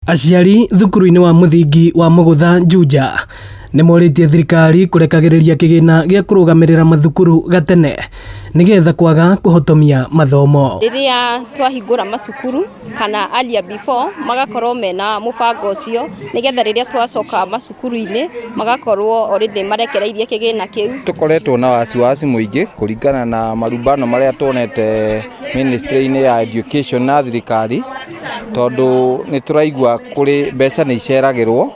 Aciari thukuru-inĩ wa mũthingi wa Mũgũtha Juja nĩ morĩtie thirikari kũrekagĩrĩria kĩgĩna gĩa kũrũgamĩrĩra mathukuru gatene nĩgetha kwaga kũhotomia mathomo. Rĩrĩa twahingũra macukuru kana earlier before magakorwo mena mũbango ũcio, nĩgetha rĩrĩa twacoka macukuru-inĩ magakorwo already marekereirie kĩgĩna kĩu. Tũkoretwo na wasiwasi mũingĩ kũringana na marumbano marĩa tuonete ministry-inĩ ya education na thirikari, tondũ nĩ tũraigua kũrĩ mbeca nĩ iceragĩrwo.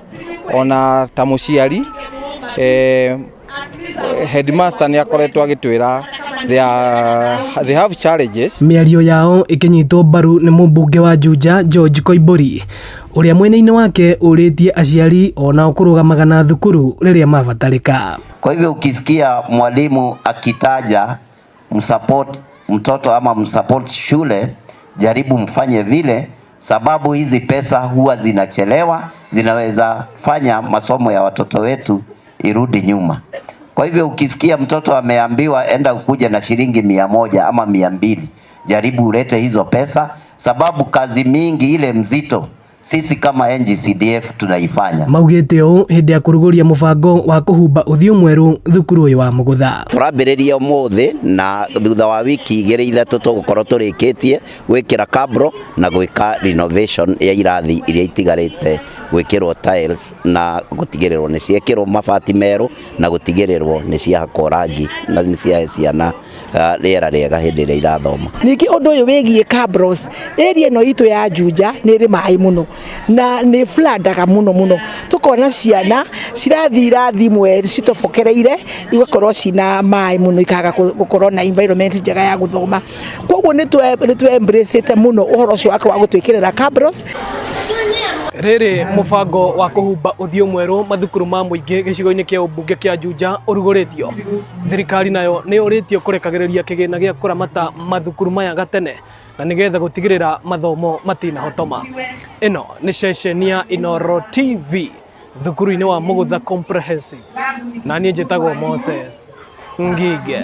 Ona ta mũciari, headmaster nĩ akoretwo agĩtwĩra they have challenges. Mĩario yao ĩkĩnyitwo mbaru nĩ mũmbunge wa Juja George Koimbũri, ũrĩa mwena-inĩ wake ũrĩtie aciari onao kũrũgamaga na thukuru rĩrĩa mabatarĩka. Kwa hivyo ukisikia mwalimu akitaja msupport mtoto ama msupport shule, jaribu mfanye vile, sababu hizi pesa huwa zinachelewa, zinaweza fanya masomo ya watoto wetu irudi nyuma. Kwa hivyo ukisikia mtoto ameambiwa enda ukuje na shilingi 100 ama 200, jaribu ulete hizo pesa, sababu kazi mingi ile mzito sisi kama NGCDF tunaifanya. Maugĩte ũũ hĩndĩ ya kũrugũria mũbango wa kũhumba ũthiũ mwerũ thukuru ũyũ wa Mũgũtha. Tũrambĩrĩria ũmũthĩ na thutha wa wiki 2 3 tũgũkorwo tũrĩkĩtie gwĩkĩra cabro na gwĩka renovation ya irathi iria itigarĩte gwĩkĩrwo tiles na gũtigĩrĩrwo nĩ ciekĩrwo mabati merũ na gũtigĩrĩrwo nĩ ciahakwo rangi na nĩ ciahe ciana rĩera rĩega hĩndĩ ĩrĩa irathoma. Ningĩ ũndũ ũyũ wĩgiĩ cabros, area ĩno itũ ya Juja nĩ ĩrĩ maĩ mũno na nĩ floodaga mũno mũno, tũkona ciana cirathiĩ irathi imwe citobokereire, igakorwo cina maĩ mũno, ikaga gũkorwo na environment njega ya gũthoma. Koguo nĩ tũ embrace mũno ũhoro ũcio wake wa gũtwĩkĩrĩra cabros. Rĩrĩ mũbango wa kũhumba ũthiũ mwerũ mathukuru ma mũingĩ gĩcigo-inĩ kĩa ũmbunge kĩa Juja ũrugũrĩtio. Thirikari nayo nĩ yũrĩtio kũrekagĩrĩria kĩgĩna gĩa kũramata mathukuru maya gatene na nĩgetha gũtigĩrĩra mathomo matinahotoma. Ĩno nĩ ceceni ya Inooro TV thukuru-inĩ wa Mũgũtha Comprehensive, na niĩ njĩtagwo Moses Ngige.